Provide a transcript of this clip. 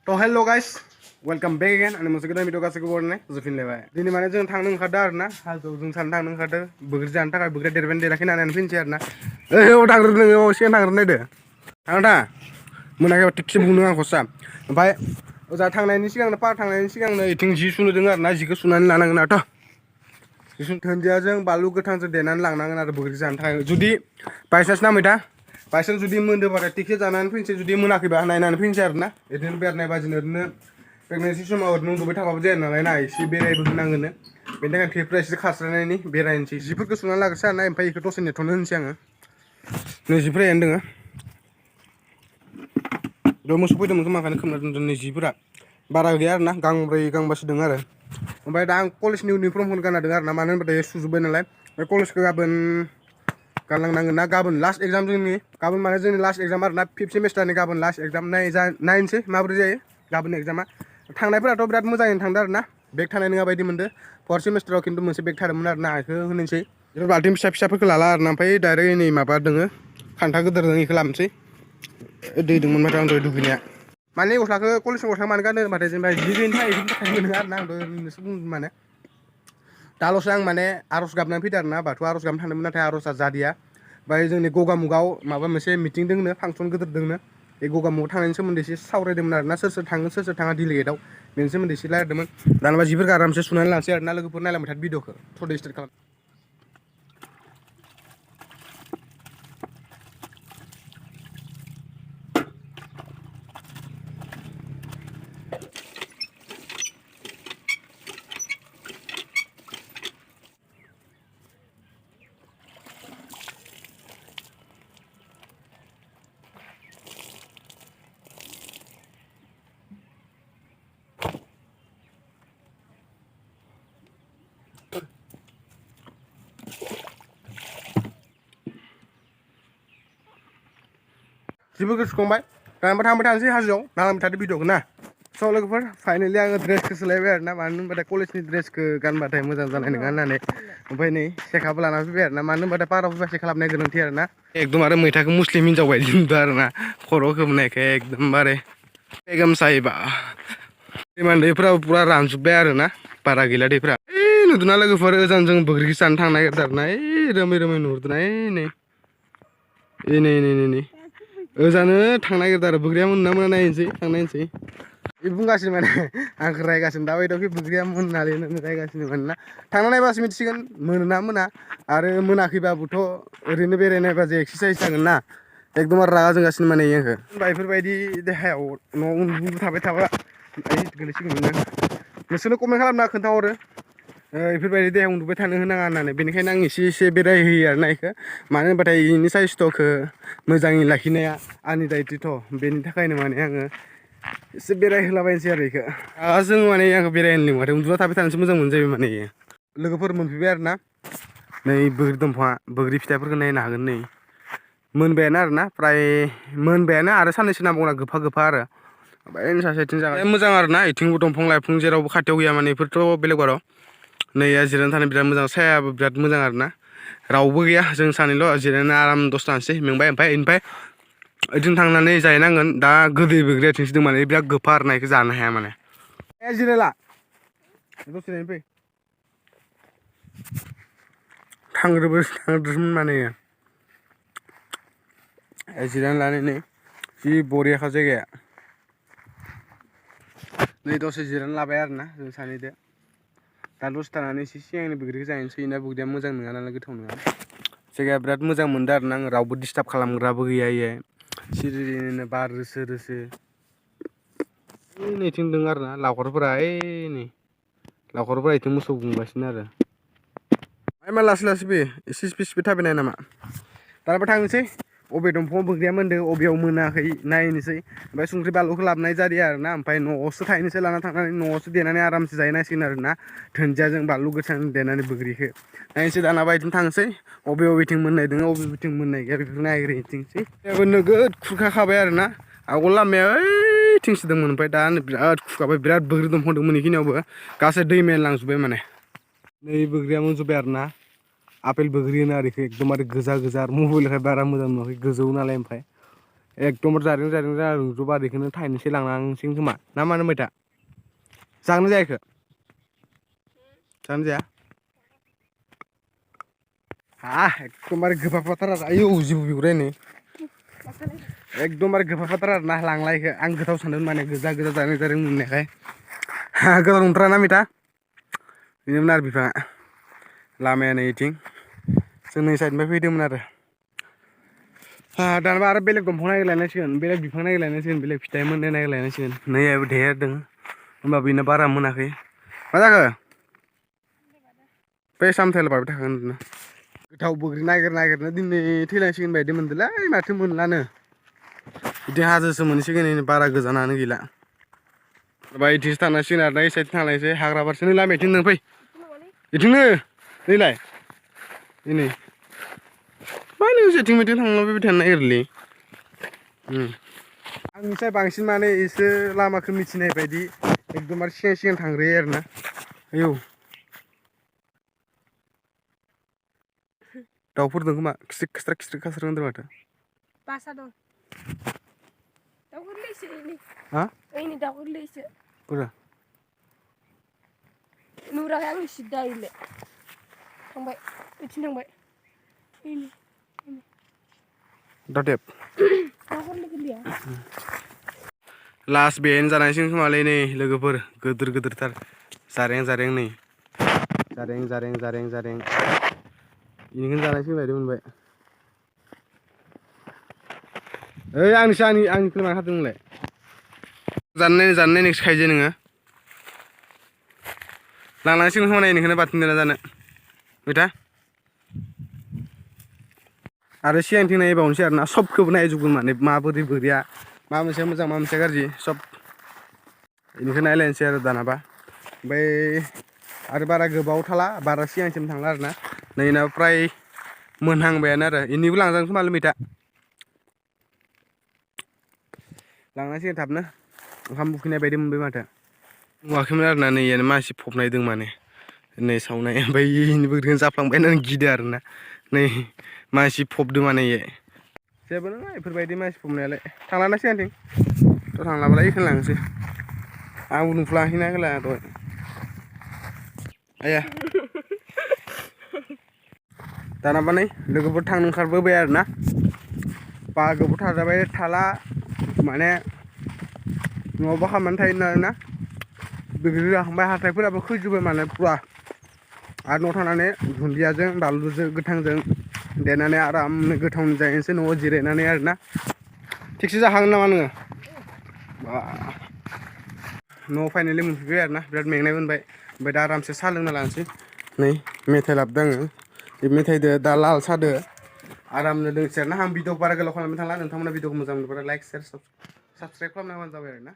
तो hello guys welcome back again आंनि मोनसे गोदान भिडिअ गासैखौबो बरायनाय होजोबफिनलायबाय दिनै माने जों थांनो ओंखारदों आरो ना हाजोआव जों साननो थांनो ओंखारदों बोग्रि जानो थाखाय बोग्रिया देरबाय देराखै होननानै फैनोसै आरो ना औ थांग्रो नोङो सिगां थांग्रो नायदो थांनो थाङा मोनाखैबा थिगसे बुंनो आंखौसा ओमफ्राय ओजा थांनायनि सिगांनो पार्क थांनायनि सिगांनो इथिं जि सुनो दोङो आरो ना जिखौ सुनानै लानांगोन आरोथ' धोनदियाजों बानलु गोथांजों देनानै लांनांगोन आरो बोग्रि जानो थाखाय जुदि बायसान्स ना मैथा बायसान्स जुदि मोन्दोंबाथाय थिगसे जानानै फैनोसै जुदि मोनाखैबा नायनानै फैनोसै आरो ना बिदिनो बेरायनाय बाजिनो ओरैनो प्रेगनेन्सि समाव ओरैनो उन्दुबाय थाबाबो जाया नालाय ना एसे बेरायबो होनांगोन बेनि थाखाय थैफ्रा एसे खारस्रानायनि बेरायनोसै जिफोरखौ सुनानै लाग्रोसै आरो ना ओमफ्राय बेखौ दसे नेथ'नो होनोसै आङो नैजिफ्रायानो दोङो बेयाव मोसौ फैदोंमोन खोमाखायनो खोबना दोनदों नैजिफोरा बारा गैया आरो ना गांब्रै गांबासो दङ आरो ओमफ्राय दा आं कलेजनि इउनिफर्मखौनो गानना दं आरो ना मानो होनबाथाय सुजोब्बाय नालाय बे कलेजखौ गाबोन गानलांनांगोन ना गाबोन लास्ट एग्जाम जोंनि गाबोन माने जोंनि लास्ट एग्जाम आरो ना फिफ्थ सेमिस्टारनि गाबोन लास्ट एग्जाम नायनोसै माबोरै जायो गाबोन एग्जामा थांनायफोराथ' बिराद मोजाङैनो थांदों आरो ना बेग थानाय नङा बायदि मोनदों फर्थ सेमिस्टाराव खिन्थु मोनसे बेग थादोंमोन आरो ना बेखौ होनोसै बेफोर बाल्थिं फिसा फिसाफोरखौ लाला आरो ना ओमफ्राय डाइरेक्ट नै माबा दोङो खान्था गिदिर दङ बेखौ लाबोनोसै दै दंमोन माथो आं दहाय दुगैनाया माने गस्लाखौ कलेजनि गस्ला मानो गानो होनबाथाय जेनेबा जि गैयिनि थाखाय बेफोरनि थाखाय मोनो आरो ना आंथ' ओरैनोसो बुंदों माने दाल'सो आं माने आर'ज गाबनानै फैदों आरो ना बाथौ आर'ज गाबनो थांदोंमोन नाथाय आर'जआ जादिया ओमफ्राय जोंनि गगामुगाव माबा मोनसे मिटिं दोंनो फांसन गिदिर दोंनो बे गगामुगाव थांनायनि सोमोन्दै एसे सावरायदोंमोन आरो ना सोर थाङो सोर थाङा डिलिगेटआव बेनि सोमोन्दै एसे रायलायदोंमोन दानबा जिफोरखौ आरामसे सुनानै लानोसै आरो ना लोगोफोर नायलांबाय थादो भिडिअखौ थ'दे स्टार्ट खालाम जिफोरखौ सुखांबाय दानबा थांबाय थानोसै हाजोआव नायलांबाय थादो भिडिअखौ ना स' लोगोफोर फाइनालि आङो ड्रेसखौ सोलायबाय आरो ना मानो होनबाथाय कलेजनि ड्रेसखौ गानबाथाय मोजां जानाय नङा होननानै ओमफ्राय नै सेखाबो लाना फैबाय आरो ना मानो होनबाथाय पाराव फैबा सेखा लाबोनाया गोनांथि आरो ना एकदम आरो मैथाखौ मुस्लिम हिनजाव बायदि नुदों आरो ना खर' खोबनायखाय एकदमबारे गामसा एबा दैमान दैफोराबो पुरा रानजोब्बाय आरो ना बारा गैला दैफ्रा ओइ नुदोंना लोगोफोर ओजों जों बोग्रिखौ जानो थांनो नागिरदों आरो ना ओइ रोमै रोमै नुहुरदों ना नै ओजानो थांनो नागिरदों आरो बोग्रिया मोनो ना मोना नायनोसै थांनायनोसै बे बुंगासिनो माने आंखौ रायगासिनो दाबायदियाव बोग्रिया मोननानै रायगासिनो माने ना थांना नायबासो मिथिसिगोन मोनो ना मोना आरो मोनाखैबाबोथ' ओरैनो बेरायनायबा जे एक्सारसाइस जागोन ना एकदम रागा जोंगासिनो माने आंखौ बेफोरबायदि देहायाव न'आव उन्दुबाय थाबाय थाबा गोलैसिगौमोन नोंसोरनो कमेन्ट खालामना खोन्थाहरो बेफोरबायदि देहायाव उन्दुबाय थानो होनाङा होननानै बेनिखायनो आं एसे बेरायहोयो आरो ना बेखौ मानो होनबाथाय बेनि साइस्थ'खौ मोजाङै लाखिनाया आंनि दायित्थ' बेनि थाखायनो माने आङो एसे बेरायहोलाबायनोसै आरो बेखौ जों माने आंखौ बेरायनो लिंबाथाय उन्दुना थाबाय थानोसो मोजां मोनजायो माने लोगोफोर मोनफैबाय आरो ना नै बोग्रि दंफाङा बोग्रि फिथाइफोरखौ नायनो हागोन नै मोनबायानो आरो ना फ्राय मोनबायानो आरो साननैसो नांबावना गोफा आरो ओमफ्राय सासेथिं जाबाय मोजां आरो ना इथिंबो दंफां लाइफां जेरावबो खाथियाव गैया माने बेफोरथ' बेलेग बाराव नैया जिरायना थानो बिराद मोजां सायाबो बिराद मोजां आरो ना रावबो गैया जों सानैल' जिरायना आराम दसे थानोसै मेंबाय ओमफ्राय ओइथिं थांनानै जाहैनांगोन दा गोदै बोग्रि आथिंसो दं माने बिराद गोफा आरो ना बेखौ जानो हाया माने जिरायला दसे फै थांग्रोदोंमोन माने जिरायना लानानै नै जि बरियाखा जायगाया नै दसे जिरायना लाबाय आरो ना जों सानैदो दा दसे थानानै एसे सिगांनि बोग्रिखौ जाहैनोसै ना बोग्रिया मोजां नङा नालाय गोथाव नङा जायगाया बिराद मोजां मोनदों आरो ना आं रावबो डिस्टार्ब खालामग्राबो गैया इयो सिरिनो बार रोसो नैथिं दं आरो ना लावखारफोरा नै लावखारफोरा इथिं मोसौ गुमगासिनो आरो मा लासै फैयो एसे स्पिड थाबायनाय नामा दाबा थांनोसै अबे दंफाङाव बोग्रिया मोन्दों अबेयाव मोनाखै नायनोसै ओमफ्राय संख्रि बानलुखौ लाबोनाय जादों आरो ना ओमफ्राय न'आवसो थाहैनोसै लाना थांनानै न'आवसो देनानै आरामसे जाहैनांसिगोन आरो ना धोनदियाजों बानलु गोथां देनानै बोग्रिखौ नायनोसै दानाबा बिदिनो थांसै बबेथिं मोननाय दङ बबेथिं मोननाय गैया बेफोरखौ नायग्रोहैथिंसै नोगोद खुरखाखाबाय आरो ना आवगोल लामाया ओइथिंसो दंमोन ओमफ्राय दा बिराद खुरखाबाय बिराद बोग्रि दंफां दंमोन बेखिनियावबो गासै दैमायानो लांजोब्बाय माने नै बोग्रिया मोनजोब्बाय आरो ना आपेल बोग्रि होनो आरो बेखौ एकदमबारे गोजा आरो मबाइलनिफ्राय बारा मोजां नुवाखै गोजौ नालाय ओमफ्राय एकदम जारें रुजुबा बेखौनो थाइनैसो लांनांसिगोन खोमा ना मा होनो मैथा जानो जायाखै जानो जाया एकदमबारे गोफाफाथार आरो आयौ जिबौ बिगुरा नै एकदमबारे गोफाफाथार आरो ना लांलायखो आं गोथाव सानदोंमोन माने गोजा जारें मोननायखाय गोथाव नंथारा ना मैथा बेनोमोन आरो बिफाङा लामाया नै इथिं जों नै साइडनिफ्राय फैदोंमोन आरो दानबा आरो बेलेग दंफां नागिरलायनांसिगोन बेलेग बिफां नागिरलायनांसिगोन बेलेग फिथाइ मोननाय नागिरलायनांसिगोन नै देरदों होमबा बेनो बारा मोनाखै मा जाखो बे सामथायाल' बायबाय थागोन बिदिनो गोथाव बोग्रि नागिरनो दिनै थैलांसिगोन बायदि मोनदोंलै माथो मोनलानो बिदि हाजोसो मोनसिगोन बारा गोजानानो गैला बायदिसो थांनांसिगोन आरो ना ई साइड थांनायसै हाग्रा बारसो नै लामाथिं नों फै बिथिंनो नैलाय नै मा नों जेथिं मेथिं थांलाबाय थानो नागिरोलै आंनिसाय बांसिन माने एसो लामाखौ मिथिनाय बायदि एकदमबारे सिगां थांग्रोयो आरो ना आयौ दाउफोर दं खोमा खिस्रिक खास्रा होनदों माथो बासा दं दाउ गोरलैसो हा ओइनै दाउ गोरलैसो बोरो नुराखै आं सिद्दा इले थांबाय बिथिं थांबाय दाउदेब दाउ गोरलैया लास्ट बेनो जानांसिगोन खोमालै नै लोगोफोर गोदोरथार जारें नै जारें इनिखौनो जानांसिगोन बायदि मोनबाय ओइ आंनिखौनो मानो खादों नोंलाय जानो नायनोसो खायो जे नोङो लांनांसिगोन खोमा इनिखौनो बाथोन देना जानो मैथा आरो सिगांथिं नायबावनोसै आरो ना सबखौबो नायजोबगोन माने माबोरै बोरैया मा मोनसेया मोजां मा मोनसेया गाज्रि सब इनिखौ नायलायनोसै आरो दानाबा ओमफ्राय आरो बारा गोबाव थाला बारा सिगांसिम थांला आरो ना नैना फ्राय मोनहांबायानो आरो इनिबो लांजागोन खोमालै मैथा लांनांसिगोन थाबनो ओंखाम उखैनाय बायदि मोनबाय माथो नुवाखैमोन आरो ना नैयानो मानसि फबनायदों माने नै सावनाय ओमफ्राय इनि बोरैखौनो जाफ्लांबाय होननानै गिदों आरो ना नै मानसि फबदों माने इयो जेबो नङा बेफोरबायदि मानसि फबनायालाय थांलाना सिगांथिं थ' थांलाबालाय बेखौनो लांसै आंबो नुफ्लाङाखैना एखोला दहाय आया दानाबा नै लोगोफोर थांनो ओंखारबोबाय आरो ना बारा गोबाव थाजाबाय थाला माने न'आवबो खामानि थायो ना बैग्रि जाखांबाय हाथाइफोराबो खोजोब्बाय माने फुरा आरो न'आव थानानै दुन्दियाजों बानलुजों गोथांजों देनानै आरामनो गोथावनो जाहैनोसै न'आव जिरायनानै आरोना थिगसे जाखागोन नामा नोङो न'आव फाइनालि मोनफैबाय आरो ना बिराद मेंनाय मोनबाय ओमफ्राय दा आरामसे साहा लोंना लानोसै नै मेथाइ लाबोदों आङो बे मेथाइजों दा लाल साहदो आरामनो लोंसै आरोना आं भिडिअ बारा गोलाव खालामनो थांला नोंथांमोना भिडिअखौ मोजां मोनोब्ला लाइक शेयार साबसक्राइब खालामना होबानो जाबाय आरो ना